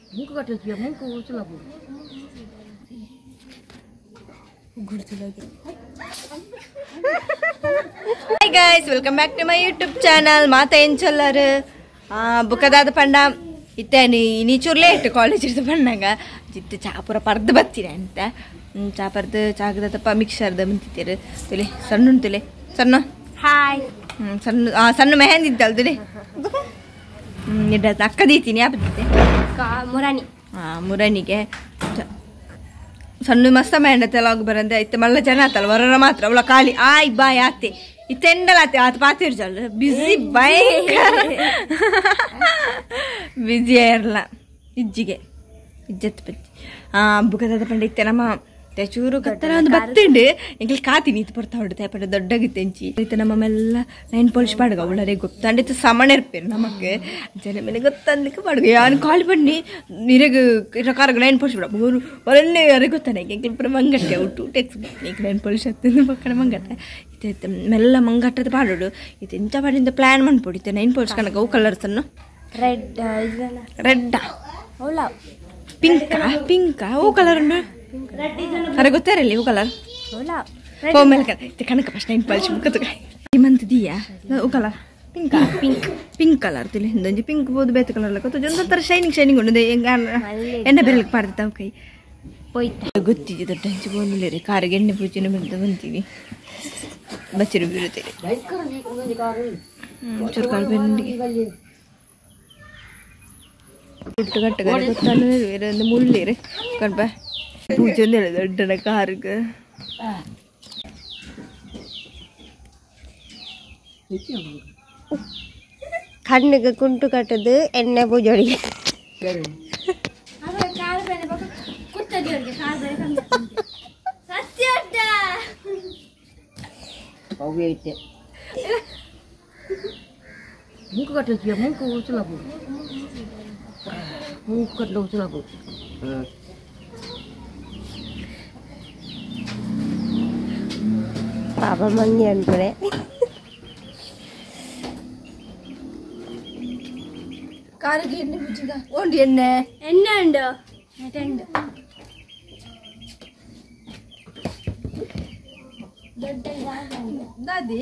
Hi guys, welcome back to my YouTube channel. Mata enchollaru bukadada panda ittani inichur late college irdu pannaga jitte chapura pardu battire anta chapardu chagada mixer da muntitere tule sannu tule sannu hi sannu sannu mehndi iddal tule edda akka deetini apte ka murani ಮುರನಿಗೆ ಸಣ್ಣ ಮಸ್ತ ಮೇಂಡತೆಲ್ಲ ಬರಂದೆ ಇತ್ತೆ ಮಲ್ಲ ಜನ ಆತಲ್ಲ ವರರ ಮಾತ್ರ ಅವಳ ಖಾಲಿ ಆಯ್ boy ಆತೆ ಇತ್ತೆಂಡಲ ಆತೆ ಆತ ಪಾತಿರ್ಜಲ್ ಬಿಸಿ ಭಯಂಕರ ಬಿಸಿ ಇರಲ್ಲ ಇಜ್ಜಿಗೆ ಇಜ್ಜತ್ ಬಜ್ಜಿ ಬುಕ್ಕದ ಪಂಡ ಇತ್ತೆ ನಮ್ಮ ಚೂರು ಕತ್ತರ ಒಂದು ಬತ್ತುಂಡು ಎಂಕಲ್ ಕಾತೀನಿ ಇತ್ತು ಬರ್ತಾ ಉಂಟು ತೇಪಂಡ ದೊಡ್ಡಗಿತ್ತೆ ಎಂಚಿ ಇತ್ತೆ ನಮ್ಮ ಮೆಲ್ಲ ನೈನ್ ಪಾಲಿಶ್ ಪಾಡುಗ ಅವಳರೆ ಗೊತ್ತಾಂಡೆ ಇತ್ತು ಸಮಣ ಇರ್ಪೇರು ನಮಕ್ ಜನ ಮೇಲೆ ಗೊತ್ತಂದಕ್ಕೆ ಪಾಡುಗ ಯಾನು ಕಾಲು ಬನ್ನಿ ನಿರಗ ಕಾರಗ ನೈನ್ ಪಾಲಿಶ್ ಬಿಡ ಮೂರು ಒರನ್ನೇ ಯಾರಿಗೆ ಗೊತ್ತಾನೆ ಎಂಕಲ್ ಪುರ ಮಂಗಟ್ಟೆ ಅವು ಟೂ ಟೆಕ್ಸ್ ಈಗ ನೈನ್ ಪಾಲಿಶ್ ಹತ್ತಿಂದ ಪಕ್ಕನ ಮಂಗಟ್ಟೆ ಇತ್ತೆ ಮೆಲ್ಲ ಮಂಗಟ್ಟದ ಪಾಡೋಡು ಇತ್ತು ಎಂಚ ಪಾಡಿಂದ ಪ್ಲ್ಯಾನ್ ಮಾಡ್ಬಿಡು ಇತ್ತೆ ನೈನ್ ಪಾಲಿಶ್ ಕಣಕ ಅವು ಕಲರ್ಸ್ ಅನ್ನು ರೆಡ್ ರೆಡ್ಡಾ ಪಿಂಕಾ ಪಿಂಕಾ ಅವು ಕಲರ್ ಉಂಡು ಅರೆ ಗೊತ್ತಾರಲ್ಲ ಇವು ಕಲರ್ ಕೋಮೆಲ್ ಕಲರ್ ಇದು ಕಣಕ ಫಸ್ಟ್ ನೈನ್ ಪಾಲಿಶ್ ಮುಖದ ಮಂತ್ ದಿಯಾ ಅವು colour pink pink pink colour ತಿಳಿ ಹಿಂದೊಂಜಿ ಪಿಂಕ್ ಬೋದು ಬೇತೆ ಕಲರ್ ಲೆಕ್ಕ ಒಂಥರ ಶೈನಿಂಗ್ ಶೈನಿಂಗ್ ಉಂಡು ಎಣ್ಣೆ ಬೆರಳಿಗೆ ಪಾಡ್ದು ಅವು ಕೈ ಪೋಯ್ತು ಗೊತ್ತಿದೆ ದೊಡ್ಡ ಹಂಚಿ ಬೋನಿಲ್ಲ ಕಾರಿಗೆ ಎಣ್ಣೆ ಪೂಜೆನ ಬಂದು ಬಂತೀವಿ ಬಚ್ಚಿರು ಬೀರುತ್ತೀರಿ ಚೂರು ಕಾಲು ಬೆಂಡಿಗೆ ಗುಟ್ಟು ಕಟ್ಟಗಾರೆ ಗೊತ್ತಾನ ಬೇರೆ ಒಂದು ಮುಳ್ಳಿರಿ ಕಣ್ಪ ಪೂಜೆ ದೊಡ್ಡನ ಕಾರ್ಗೆ ಕಣ್ಣಿಗೆ ಕುಂಟು ಕಟ್ಟದು ಎಣ್ಣೆ ಪೂಜೆ ಪಾಪ ಮಂಗಿ ಅನ್ಕೊಳೆ ಕಾರಿಗೆ ಎಣ್ಣೆ ಪೂಜೆಗ ಓಂಡಿ ಎಣ್ಣೆ ಎಣ್ಣೆ ಉಂಡು ಉಂಡು ದಾದಿ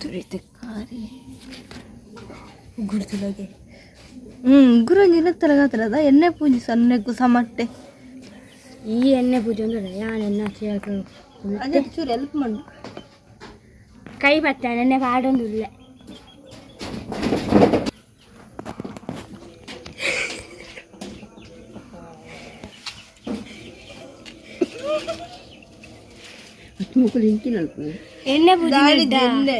ತುರಿತ ಕಾರಿ ಗುರುತುಲಗೆ ಗುರಂಜಿನ ತಲಗಾತರದ ಎಣ್ಣೆ ಪೂಜೆ ಸಣ್ಣಕ್ಕೂ ಸಮಟ್ಟೆ ಈ ಎಣ್ಣೆ ಪೂಜೆ ಅಂದ್ರೆ ಯಾನ್ ಎಣ್ಣೆ ಅದೇ ಚೂರು ಹೆಲ್ಪ್ ಮಾಡು ಕೈ ಬತ್ತ ಎಣ್ಣೆ ಪಾಡೊಂದಿಲ್ಲ ಎಣ್ಣೆ ಪೂಜೆ ಎಣ್ಣೆ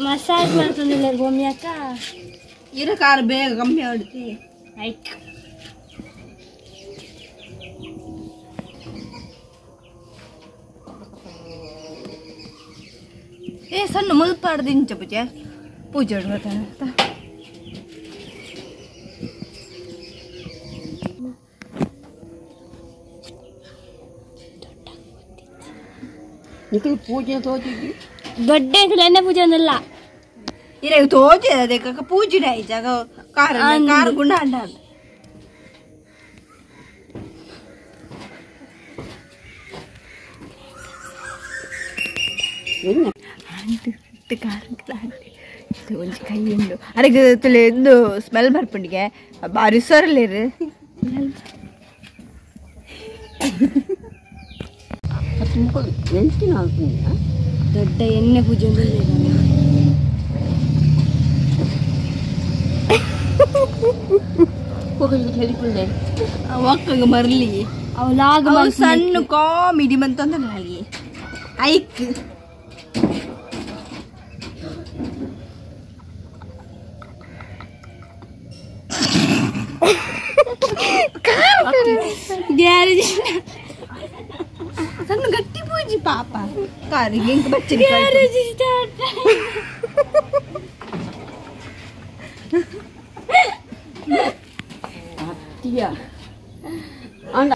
ಮಸಾಜ್ ಮಾಡ್ತಂದಿಲ್ಲ ಭೂಮಿ ಅಕ್ಕ ಇರ ಕಾರ್ ಬೇಗ ಕಮ್ಮಿ ಆಡ್ತಿ ಲೈಕ್ ಏ ಸಣ್ಣ ಮುಲ್ಪಾಡ್ದು ಇಂಚ ಪೂಜೆ ಪೂಜೆ ಅಂತ ಪೂಜೆ ತೋಚಿದ್ವಿ ದೊಡ್ಡ ಎಣ್ಣೆ ಪೂಜೆ ಒಂದಲ್ಲ ಇರ ತೋಚೆ ಅದೇ ಕಕ್ಕ ಪೂಜೆ ಜಾಗ ಕಾರ್ ಕಾರ್ ಗುಂಡ ಅಂಡ ಇದು ಒಂಜಿ ಕೈ ಉಂಡು ಅರೆಗೆ ತುಲೆ ಎಂದು ಸ್ಮೆಲ್ ಬರ್ಪುಂಡಿಗೆ ಬಾರಿ ಸೊರಲೇರು ದೊಡ್ಡ ಎಣ್ಣೆ ಪೂಜೆ ಒಕ್ಕಗ ಮರಲಿ ಅವಲಾಗ ಸಣ್ಣ ಕಾಮಿಡಿ ಮಂತಂದ್ರೆ ಅಲ್ಲಿ ಐಕ್ ಗ್ಯಾರೇಜ್ ಸಣ್ಣ ಗಟ್ಟಿ ಪೂಜಿ ಪಾಪ ಕಾರಿಗೆ ಇಂಕ ಬಚ್ಚಿ ಗ್ಯಾರೇಜ್ ಸ್ಟಾರ್ಟ್ ಅತ್ತಿಯ ಅಂಡ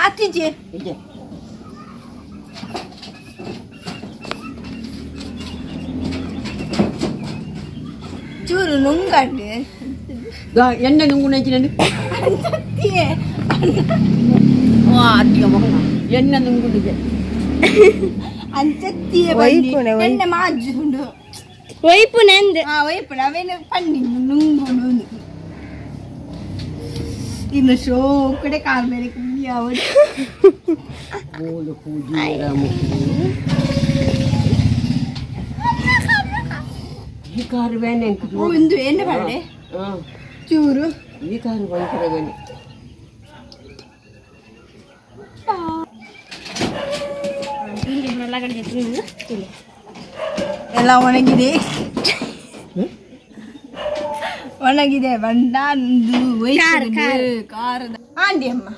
ಆತಿಜೆ ಇಜ್ಜೆ ಚೂರು ನುಂಗಂಡು ಎಣ್ಣೆ ನುಂಗು ನೆಂಚಿನ ಎಣ್ಣೆ ನುಂಗುಂಡಿದೆ ಅಂಚತ್ತಿಯೇ ಎಣ್ಣೆ ಮಾಜುಂಡು ಒಯ್ಪುನೆ ಅಂದೆ ಆ ಒಯ್ಪುನೆ ಅವೇನು ಪಣ್ಣಿ ನುಂಗುಂಡು ಇನ್ನು ಶೋ ಕಡೆ ಕಾಲ್ ಮೇಲೆ ಕುಮ್ಮಿ ಅವಳು ಈ ಕಾರು ಬೇನೆ ಒಂದು ಎಣ್ಣೆ ಬಾಡೆ ಚೂರು ಈ ಕಾರು ಭಯಂಕರ ಬೇನೆ ಎಲ್ಲ ಒಣಗಿದೆ ಒಣಗಿದೆ ಬಂಡಾಂದು ಕಾರದ ಆಂಡಿ ಅಮ್ಮ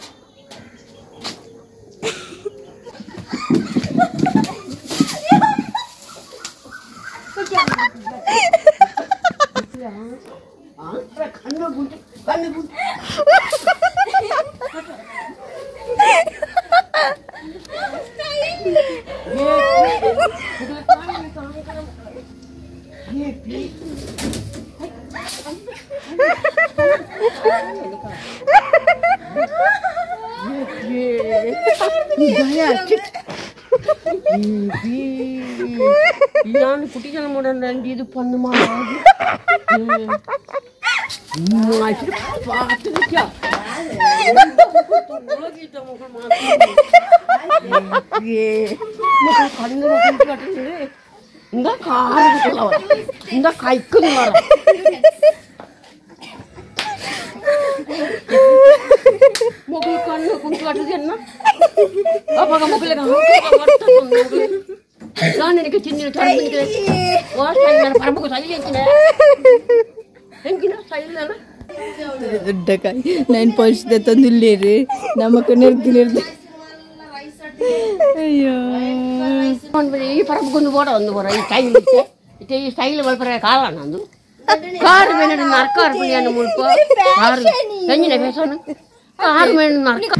ನಾನು ಕುಟಿ ಜನ ಮಾಡೋಣ ಇದು ಪಣ್ಣು എന്താ കാറ് എന്താ കൈക്കുന്നു మొగలు కన్ను కుంటు కట్టదు ಅವಾಗ ಮೊಗಲಿಗೆ ನಾನು ನಿನಗೆ ಚಿನ್ನ ಪರಮಗೂ ಸೈ ಎಂಚಿನ ಎಂಕಿನ ಸೈ ಇಲ್ಲ ದೊಡ್ಡಕಾಯಿ ನೈನ್ ಪಾಲಿಶ್ ತಂದಿಲ್ಲೇರಿ ನಮಕ್ ನಿರ್ದು ನಿರ್ದು ಅಯ್ಯೋ ಈ ಪರಮಗೊಂದು ಬೋಡ ಒಂದು ಬರ ಈ ಸ್ಟೈಲ್ ಇತ್ತೆ ಈ ಸ್ಟೈಲ್ ಬಲ್ಪರ ಕಾಲ ನಂದು ಕಾರು ಮೇಲೆ ನರ್ಕಾರು ಪುಣ್ಯಾನ ಮುಲ್ಪ ಕಾರು ತೆಂಗಿನ ಬೇಸನ ಕಾರು ಮೇಲೆ ನರ್ಕ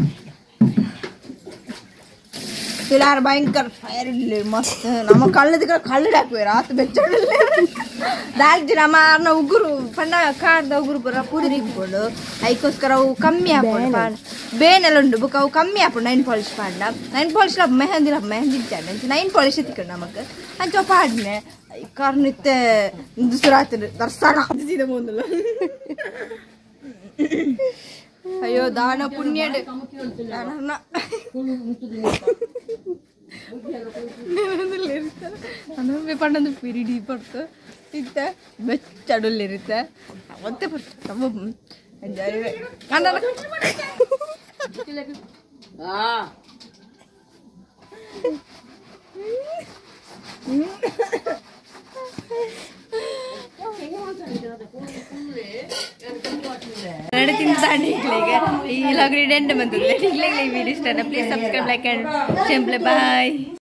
ಎಲ್ಲಾರು ಭಯಂಕರ ಫೈರ್ ಇಲ್ಲ ಮಸ್ತ್ ನಮ್ಮ ಕಳ್ಳದ ಕಳ್ಳಡ್ ಹಾಕುವೆ ರಾತ್ ಬೆಚ್ಚಡಿಲ್ಲ ದಾಲ್ಜಿ ನಮ್ಮ ಆರ್ನ ಉಗುರು ಪಂಡ ಕಾಡ್ದ ಉಗುರು ಪೂರ ಪುರಿ ತಿಕ್ಕೊಂಡು ಐಕೋಸ್ಕರ ಅವು ಕಮ್ಮಿ ಹಾಕೊಂಡು ಬೇನೆಲ್ಲ ಉಂಡು ಬುಕ್ ಅವು ಕಮ್ಮಿ ಹಾಕೊಂಡು ನೈನ್ ಪಾಲಿಶ್ ಪಾಡ್ಲ ನೈನ್ ಪಾಲಿಶ್ ಲ ಮೆಹಂದಿ ಲ ಮೆಹಂದಿ ಇಚ್ಚಾಂಡ ನೈನ್ ಪಾಲಿಶ್ ತಿಕ್ಕೊಂಡು ನಮಕ್ ಅಂಚ ಪಾಡ್ನೆ ಕಾರ್ನಿತ್ತೆ ದುಸರಾತ್ ದರ್ಶನ ಸೀದಾ ಮುಂದಲ್ಲ ಅಯ್ಯೋ ದಾನ ಪುಣ್ಯ ದಾನ ಪಣ್ಣಂದು ಪಿರಿಡಿ ಪಡ್ತು ಇತ್ತ ಬೆಚ್ಚಡುಲ್ಲಿರುತ್ತೆ ಅವತ್ತೆ ಪಡ್ತು ತಮ್ಮ ಈ ಲಾಗ್ ಎಂಡ್ ಬಂದಿಲ್ಲ. ಈ ವಿಡಿಯೋ ಇಷ್ಟ please subscribe like and share. Bye.